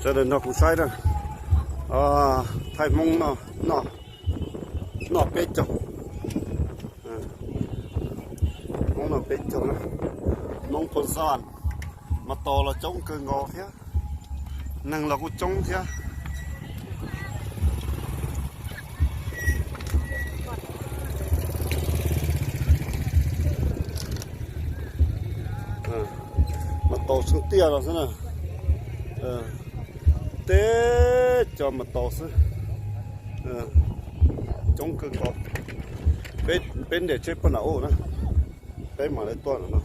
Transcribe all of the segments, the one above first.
Sawv daws nrog kuv saib na, thaij Hmoob noj peb caug, Hmoob noj peb caug na, Hmoob Phoos Xab Vam, mas tos los coob kawg nkaus thiab, neeg los kuj coob thiab. Mas tos tsheej tiaj los xwb na, teb cov mas tos xwb, coob kawg nkaus. Peb nres tsheb poj nram ub na, peb mam li tuaj no.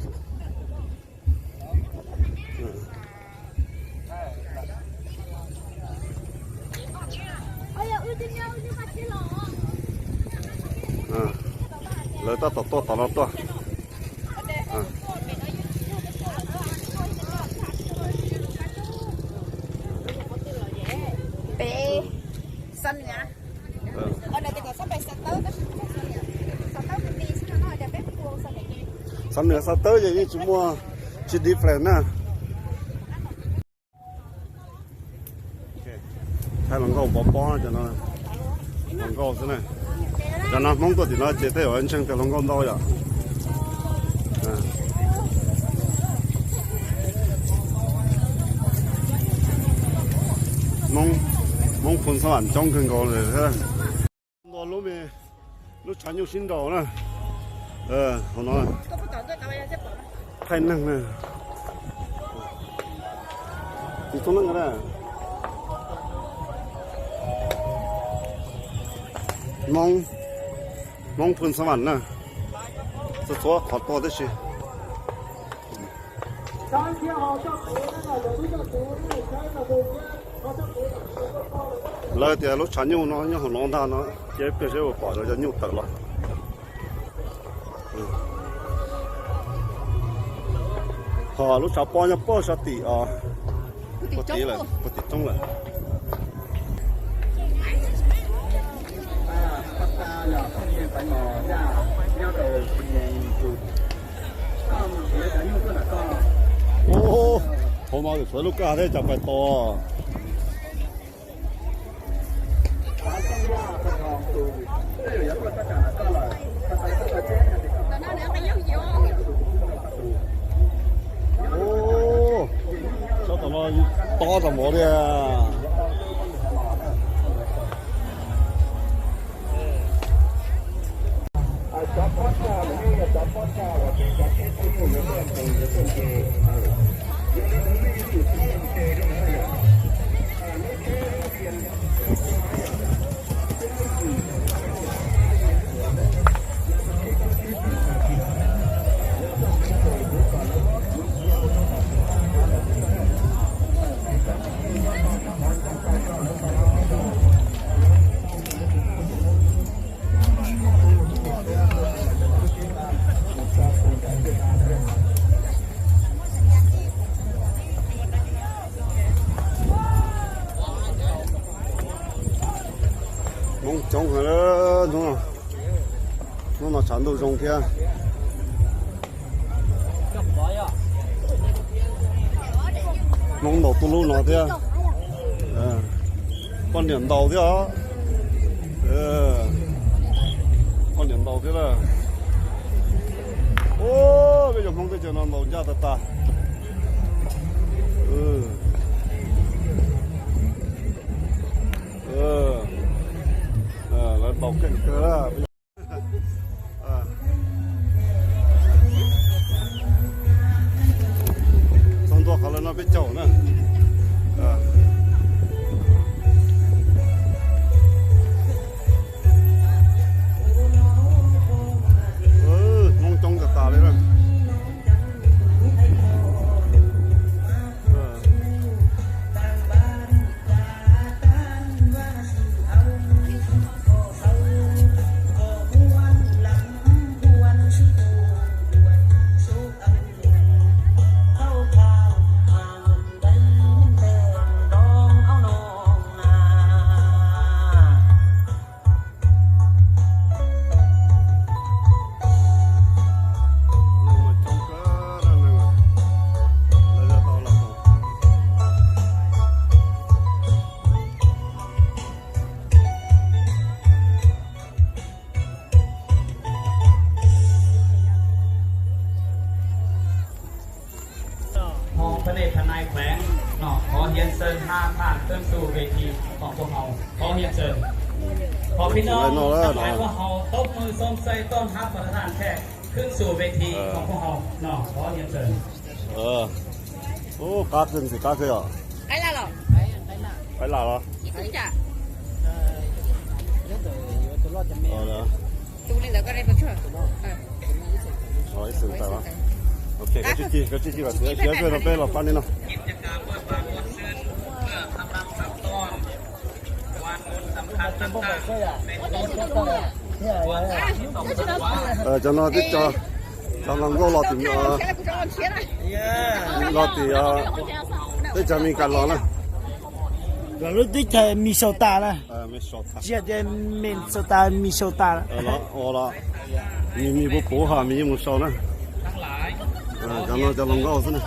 Lawv tab tom tuaj tom no tuaj. Xab Nws Xab Nws Xab Tawb ces yeej tsis muaj, tsis different na. Thaij hluas nkauj pov pob, hluas nkauj xwb na. Cov no Hmoob tuaj tim no ces tej zaum ntseeg tias hluas nkauj ntau yom. Hmoob Phoos Xab Vam coob kawg nkaus li thiab. Nto lub me, lub tshav nyuj sib nraus na. Hauv no thaij neeg na. Tsis txhob neeg na. Hmoob, Hmoob Phoos Xab Vam na. Txhua txhua qhov tuaj tib si. Lawv tias lub tshav nyuj no nyob hauv no ntag no, ces peb seb puas pom cov nyuj tawm los. Ho lub tshav pob nyob pog sab tim os, puag tim lawm, puag tim roob lawm. Ub, hauv no tseem tshuav lub kaj thiab cas pais tos. Ub, sab tom no tob tas npaum li. Hmoob coob heev, hnub no tshav ntuj zoo thiab. Hmoob ntaus tuj lub no thiab. Poj niam ntaus thiab os. Poj niam ntaus thiab lawm. Ub, peb cov Hmoob teb chaws no ntaus ncaj tas tas. Lawv ntaus keej kawg. Txog ntua qhov lawv no peb caum na. Hmoob coob tas tas li na. Trần Hà Thảnขึ้นสู่เวทีของพวกเรา ขอเรียนเชิญ ขอพี่น้องทั้งหลายพวกเราตบมือโซมไซต้อนรับประธานแขกขึ้นสู่เวทีของพวกเราเนาะ ขอเรียนเชิญ Ub, qab kawg, ntxim qab kawg yom. Qab lam los? Qab lam los? Ib xeem tawm. Ok, koj tsij ci, koj tsij ci, vam xiv xiv kawg no peb los pab nej no. Cov no twb cov, cov hluas nkauj los tim, los tim teb chaws Amelikas los na. Los lub teb chaws Minnesota na. Tsis yog tias Minnesota, Minnesota. Ua los, mis mis puv puv ho mis yeej mus sau na. Cov no cov hluas nkauj xwb na.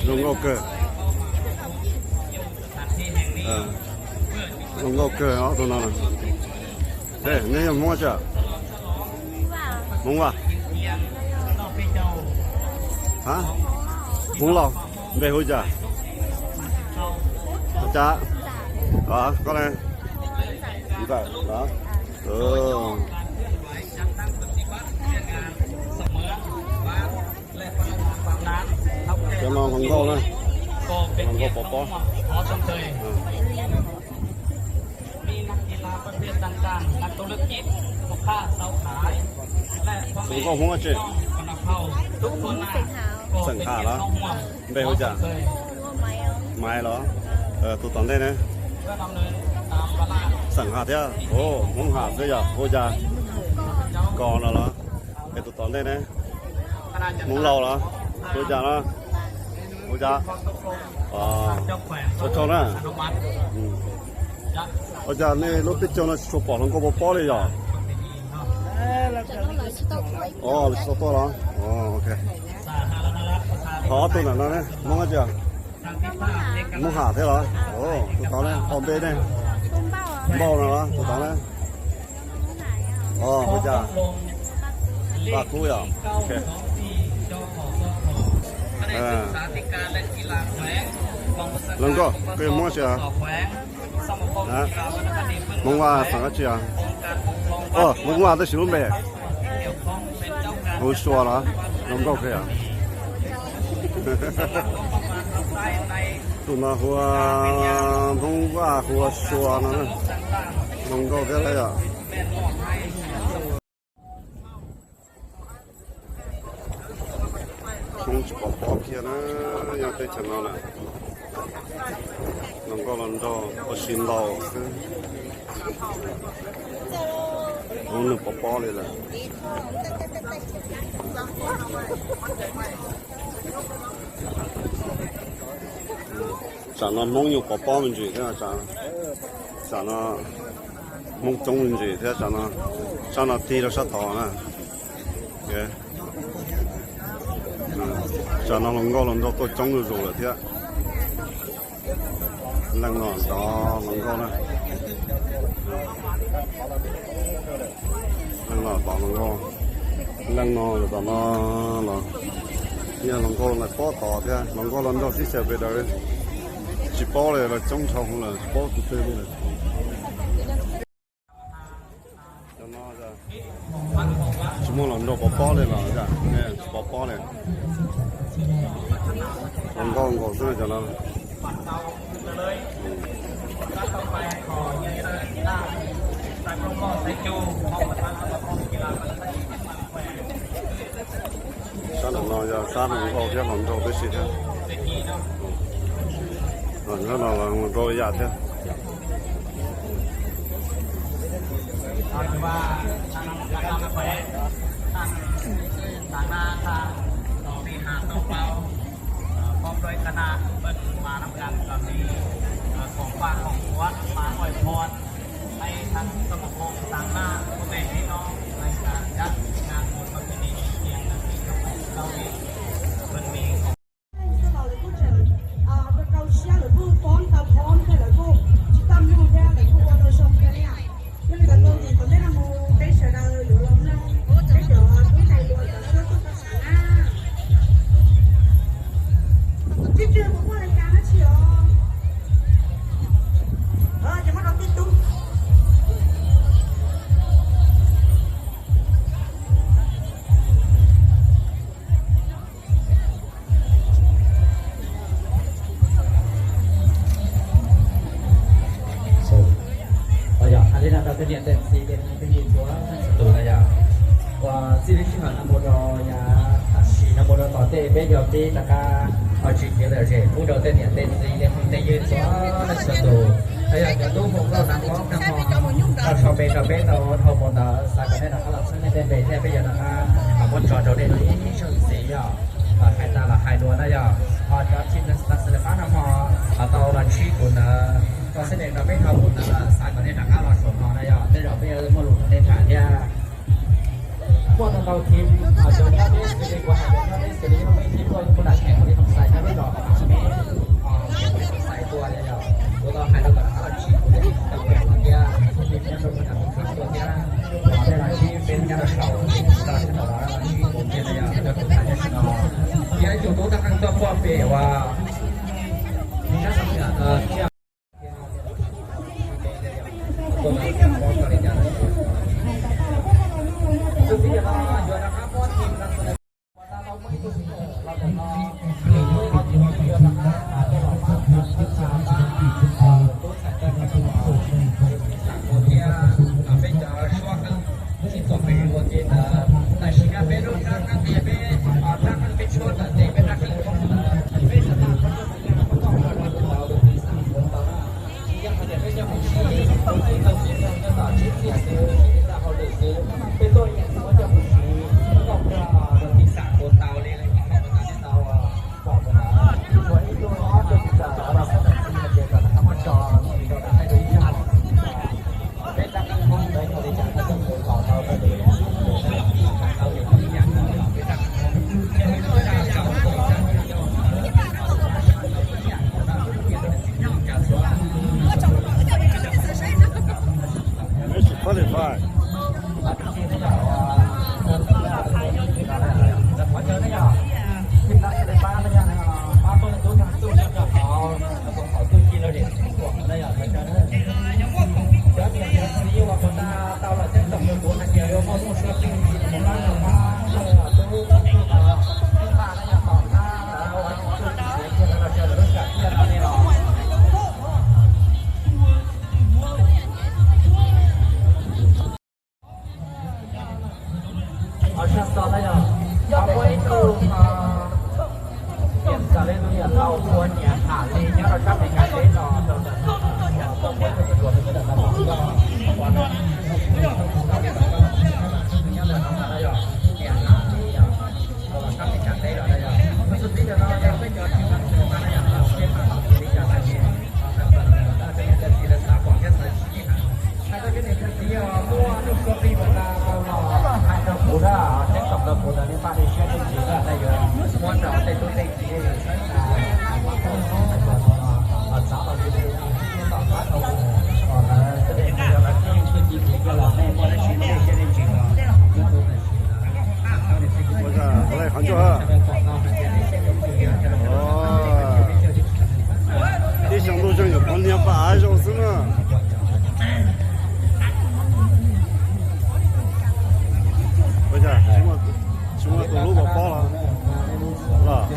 Hluas nkauj kawg. Hluas nkauj kawg ob tug no. Neb yog Hmoob tsi? Hmoob Vaj? Hmoob Lauj. Npe hu cas? Hu cas? Koj ne? Ntxawm los? Cov no hluas nkauj na, hluas nkauj pov pob. Hluas nkauj Hmoob dab tsi? Xeem Ham los? Npe hu cas? Maiv los? Tus tom ntej ne? Xeem Ham thiab. Hmoob Ham xwb yog hu cas? Kos no los? Es tus tom ntej ne? Hmoob Lauj los? Hu cas no? Hu cas? Tsaug tsaug na. Ua cas nej lub teb chaws no tsis tshua pom hluas nkauj pov pob li yog? Os, lawv tsis tau tuaj los? Ok. Ho ob tug ntawm no ne, Hmoob dab tsi? Hmoob Ham thiab los? Tus tod ne, ho npe ne? Npauj no los? Tus tod ne? Os, hu cas? Paj Kub yom? Hluas nkauj, koj yog Hmoob dab tsi? Hmoob Vaj xeem dab tsi? Hmoob Vaj tab sis lub npe hu Sua los? Hluas nkauj kawg yom. Tus no hu Hmoob Vaj hu ua Sua no, hluas nkauj thiab lauj yom. Hmoob tsis pov pob kiag na, nyob teb chaws no na. Hluas nkauj hluas nraug ua si ntau xwb. Hmoob nws pov pob li lawm. Tsam no Hmoob nyuam pov pob me ntsis thiab. Tsam no Hmoob coob me ntsis thiab, tsam no sab no tig rau sab tod na. Tsam no hluas nkauj hluas nraug tuaj coob zuj zus lawm thiab. Leej no tod hluas nkauj na. Leej no tod hluas nkauj. Leej no tom no los yog hluas nkauj lawv pob tod thiab, hluas nkauj hluas nraug sib xyaw pes daws. Tsis paub li, lawv coob dhau hwv lawm, tsis paub tus twg li lawm. Tsis muaj hluas nraug pov pob li los? Tsis pov pob li. Hluas nkauj nkaus xwb cov no. Sab nram no yog sab hluas nkauj thiab hluas nraug tib si thiab. Nram no los hluas nraug ib yam thiab. Lawv kuj tseem rau siab, lawv kuj poob tau poob thiab, lawv kuj tsis tau mloog thiab, lawv kuj ua tau zoo thiab na. Yog li ntawd tus tim tom ntej no mus peb sawv daws yuav los mloog peb Sij hawm no mus rau yav tam sim no mus rau tom ntej peb yuav pib rov qab ho tsis khiav lawm zem pub rau tej niam tej txiv tej phooj tej ywg txhua leej txhua tus, yog cov tub hluas nkauj hnav npab nag hmo tau sau npe rau peb tau dhau mus ntawd, xav kom nej rov qab los txhawb nej tej npe thiab peb yuav rov qab muab tso rau nej lub ib zaug ntxiv yog hais tas los hais dua na yom. Ho cov team Xeev Laas no ho tau los ntsib kuv ntawd, tau xab nees rau peb dhau mus ntawd, xav kom nej rov qab los saum no na yom, tej zaum peb yuav muaj lus rau nej tham thiab. Muaj ntau ntau team, cov nyob deb xws li kuv hais cov nyob deb xws li muaj ib team tuaj kuv nram Xeev Laas li Hoo Xais nyob peb zos Hoo Xais, Hoo Xais tuaj yom, kuv tau hais rau kom rov qab los ntsib kuv thiab cov pem no thiab, team nyob rau kuv nram Hoo Xais tuaj thiab, los tej los ntsib peb nyob rau saum, los sib tau los ntsib kuv thiab na yom, rau kuv tham nyob sab no. Yog ib tug tub tab qeej tuaj puag pem uas sab sab Sab tod na yog muaj ib tug niam ntxawm li tus niam laus uas niam tham li nyob rau sab Amelikas teb no rau ntawm no, yog tau muaj ib tug me nyuam rau sab ntawm no, uas no nyob ntawm no na yog niam tham li yog rau sab Amelikas teb no na yog. Tus txiv ntawm no yog peb cov tsis tau ntawm no na yog peb pab tau li cas na ces, tsis xav pom thiab xav tsis hais. Hais rau cov niam cov txiv os, muaj lub suab plig puas tau los hais rau kuv na, thiab kom rau kuv ntawd nej pab nej siab nej ntsws na, nej yuav muab rau tej tub tej kiv, txav los tom qab rau, tej tub tej kiv kiag los nej muaj dab tsi nej siab nej ntsws los. Ua cas qhov ncauj ha? Ib xyoo ntuj zeeg yuav pov niag pam av zoo xwb na. Ua cas tsis muaj tus hlub pov pob los?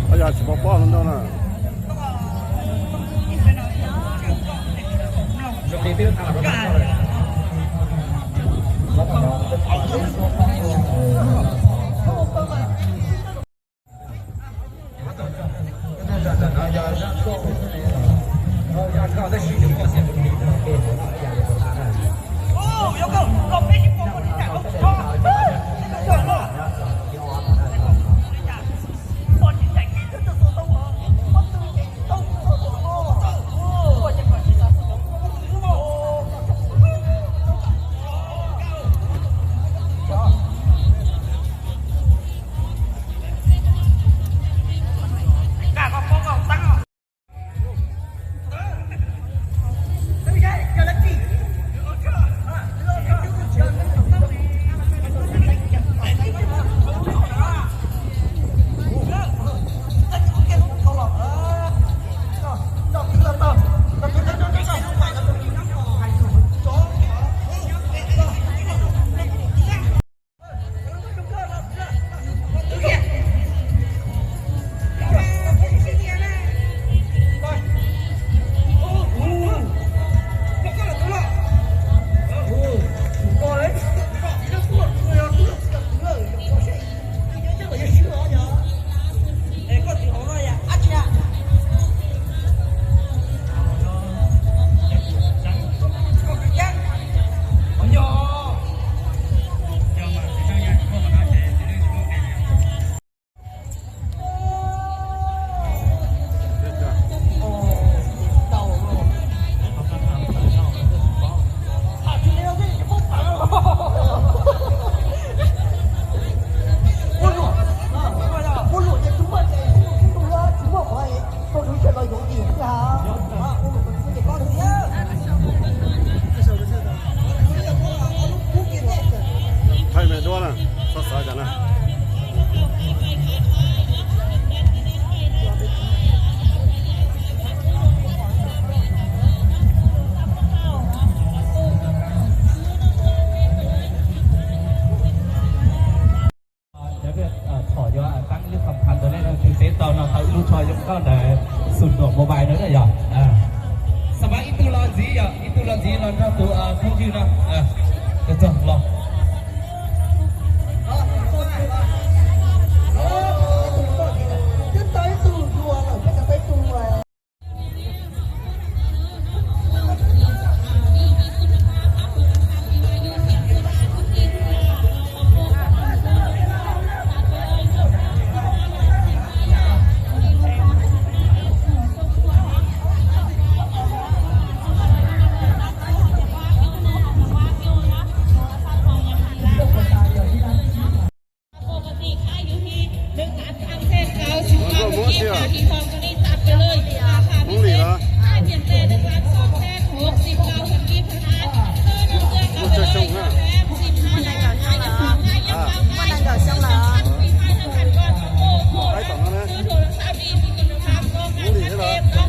Ua cas tsis pov pob ntau na? Txhob xav cas na. Cov thaum yuav txeeb lub khoom tham tus nej no, tsis tau no tau ib lub tsho zoo nkauj ntawm Xum Nuam Mobile no na yog. Xav mas ib tug los ntxiv yog ib tug los ntxiv los nrog tus phooj ywg no. Txog los. Pub li los? Muaj tsawg xyoo na? Muaj nees nkaum xyoo lawm. Qaib tom no na. Pub li thiab los?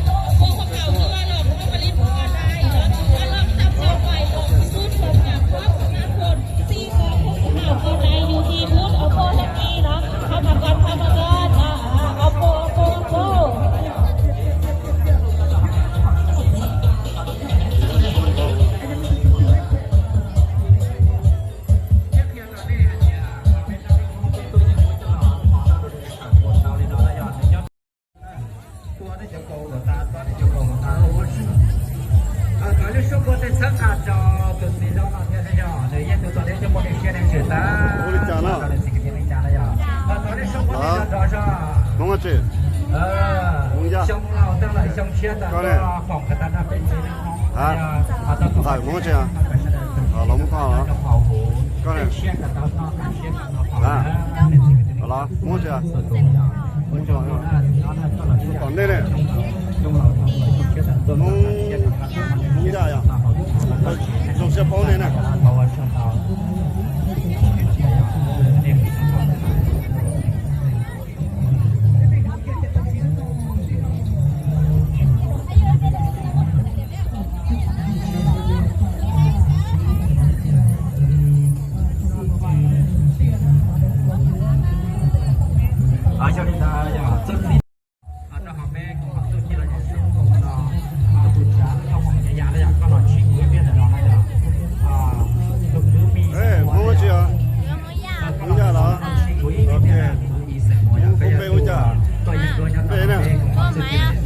Ua nej cov kaus los tas, ua nej cov kaus los tas. Thov lub suab npuab tej txhawb nqa rau tus txiv hlob no thiab, yog nws yeej tus txom nyem coj muaj neeg siab neeg ntsws tas, ua li cas no? Thov lub suab npuab tej nrov nrov zog. Hmoob dab tsi? Hmoob Yaj. Xyoo laus tag lawm, xyoo tshiab tas tuaj foom kiag tas nrog peb txiv neej Hmoob. Ntxawm Hmoob dab tsi? Los Hmoob Thoj los? Koj ne? Los Hmoob dab tsi? Tom nej ne, Hmoob, Hmoob Yaj yog zoo siab paub nej na. Yog li ntawd yog txoj hlib rau hauv peb koom haum txuj ci los yog xyoo no, tus tsav koj foom ya ya na yog koj los ntsib kuv ib pliag ntawm no na yog tus kwv Mis Hmoob dab tsi os? Hmoob Yaj los? Kuv ntsib kuv ib pliag ntawm no, kuv Mis Xeem Muas yog, koj yog tus tuaj yeeb ncuab nyob rau hauv peb koom haum txuj ci los yog xyoo no,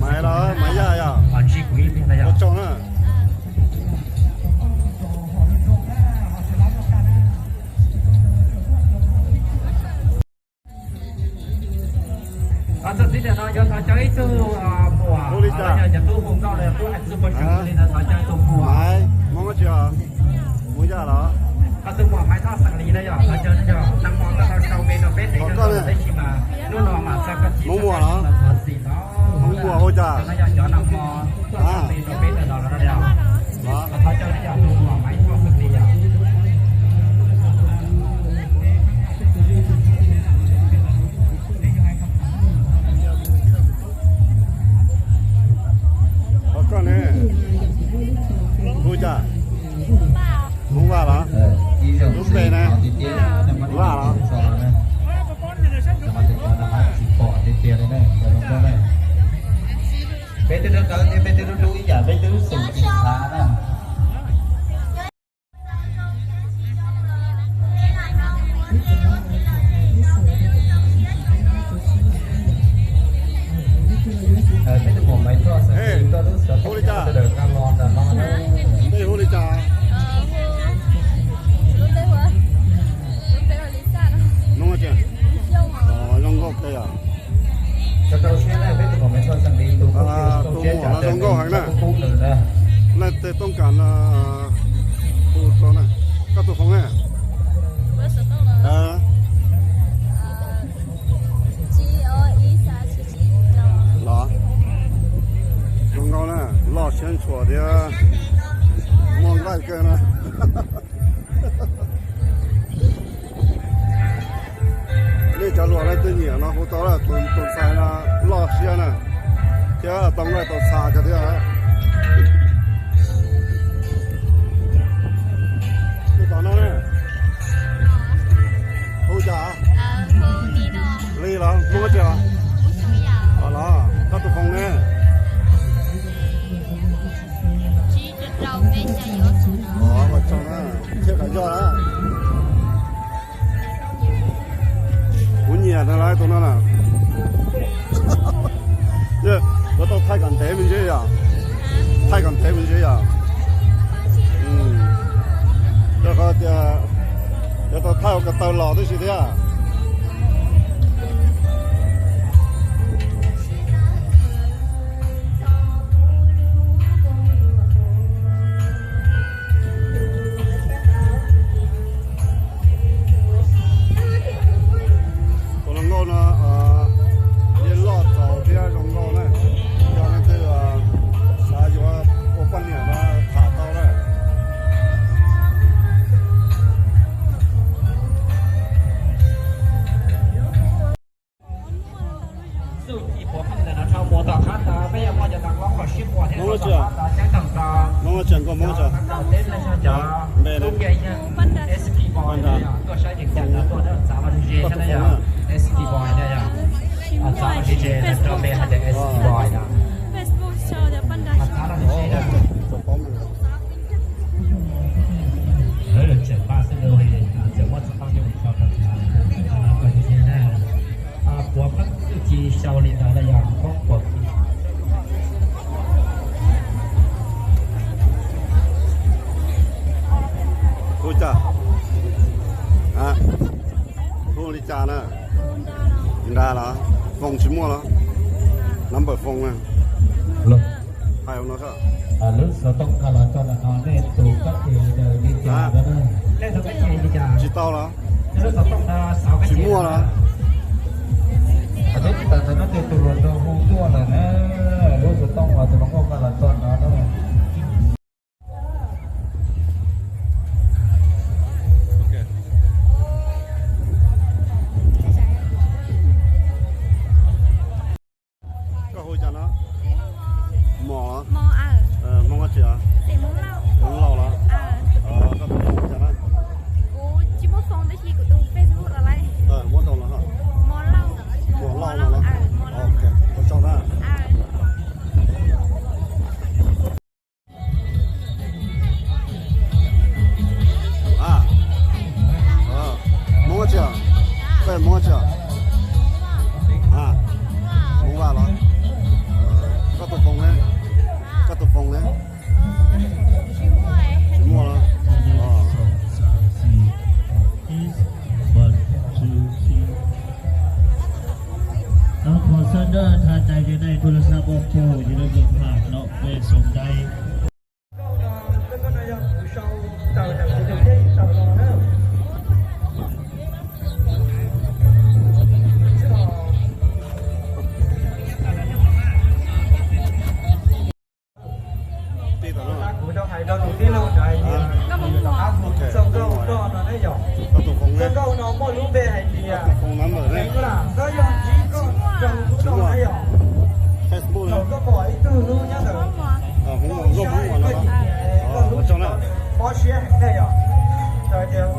Maiv los Maiv Yaj yog? Ntsib kuv ib pliag ntawd yog ua tsaug na. Txog txij ntawm no yuav thov caw ib tug muam, yog cov tub hu nkauj los yog tub hais txuj pov tseg li ntawd, thov caw tus muam Maiv, Hmoob dab tsi os? Hmoob Yaj los? Tus muam Maiv Thoj Xeem Lis na yog, thov caw na yog, nag hmo koj tau sau npe rau peb tes, tab sis mas hnub no mam txog koj txiv Hmoob Muas los? Hmoob Muas hu cas? Yog cov nag hmo tuaj sau npe rau peb tes no los na yog. Thov caw na yog tus muam Maiv Thoj Xeem Lis yog. Koj ne? Hu cas? Hmoob Vaj los? Lub npe na? Leej twg nyiam no hu tau, tus ntxhais no loj siab na, thiab tau nqaij tau txha kawg thiab. Tus tom no ne, hu cas? Li los Hmoob dab tsi os? Los koj tus foos ne? Ua tsaug na, thiab kom yog na. Kuv nyiam tus no na. Yuav tau thaij kom ntev me ntsis yom. Thaij kom ntev me ntsis yom. Rau qhov tias yuav tau thaij ua ko taw los tib si thiab. Tus hluas nkauj no yeej loj txaus thiab zoo nkauj na. Yog leej twg xav yuav ua poj niam no tham tau na. Hmoob dab tsi? Hmoob dab tsi? Nkauj Hmoob dab tsi? Npe ne? Paj Nra. Koj tus foos na? Facebook sau tias Paj Nra Xyooj. Hu cas? Hu li cas na? Nra los? Foos tsis muaj los? Number foos na? Hais no. Lub xov tooj no los tso ntawm no, nej tus kab ces li cas na? Nej tus kab ces li cas? Tsis tau los? Lub xov tooj no xauv kab ces tsis muaj los? Tsis tau ntawm no ces tus hluas nraug hu tuaj lawm na. Lub xov tooj uas tus hluas nkauj no los tso no na. Koj hu cas no? Mos los? Hmoob dab tsi os? Hmoob Lauj los? Koj tus foos cas na? Muab rau los. Mos Lauj no los? Ok, ua tsaug na. Hmoob dab tsi os? Koj Hmoob dab tsi os? Hmoob Vaj los? Koj tus foos ne? Koj tus foos ne? Tsis muaj los? Thov xab nraj tha tais ces nai tus la xa pom pom ces lawv mus tham no pe xoom dai. Kuv tau hais rau tus tij laug ntawd hais tias txoj nkauj no ne yom, txoj nkauj no muaj lub npe hais tias Xeev Lam Xab Yog Ntsib Koj Zoo Hnub no ne yom. Thaum koj pom ib tug hlub nyob ntawd, koj hlub koj tus kheej, koj hlub tsis tau nws, mob siab heev ne yom. Neb yog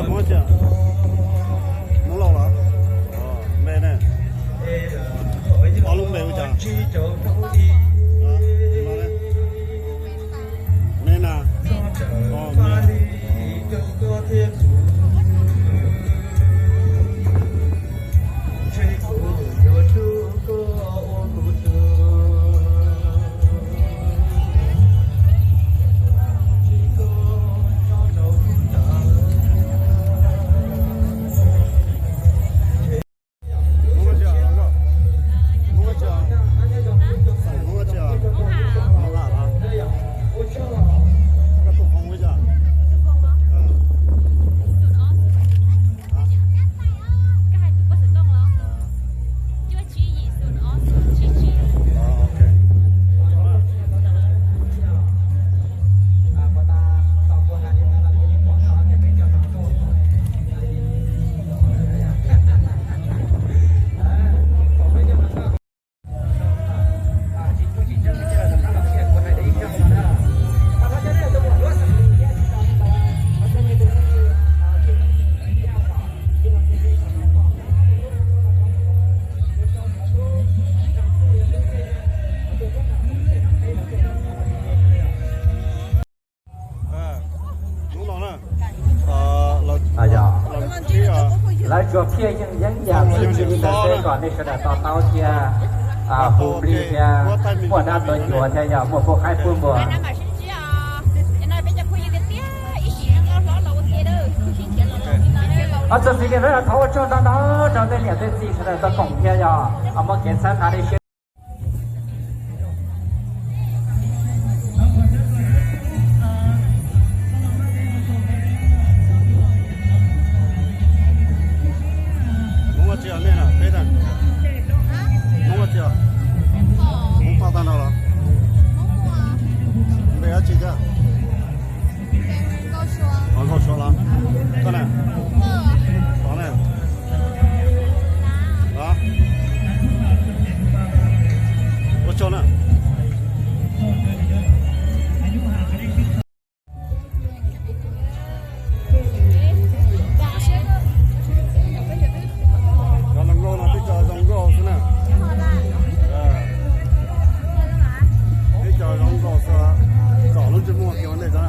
Hmoob dab tsi? Hmoob Lauj los? Npe ne? Ob lub npe hu cas? Neb na? Me. Kom nej sawv daws to taub thiab hu plig thiab muaj dab tuav cuav thiab yog muaj pub qaib pub npua. Ob txhua txiv neej thov ua tsaug ntau ntau rau tej niam tej txiv sawv daws tau koom thiab yog muaj kev txhawb nqa dej siab. Hmoob ua tsi os nej na, peb tag? Hmoob ua tsi os? Hmoob poj tag nrho los? Npe dab tsi thiab? Nkauj Suav los? Koj na? Tod na? Ua tsaug na. Cov hluas nkauj no twb cov zoo nkauj xwb na. Twb cov zoo nkauj xwb, txom lub ntsej muag kiag ua ntej xwb na.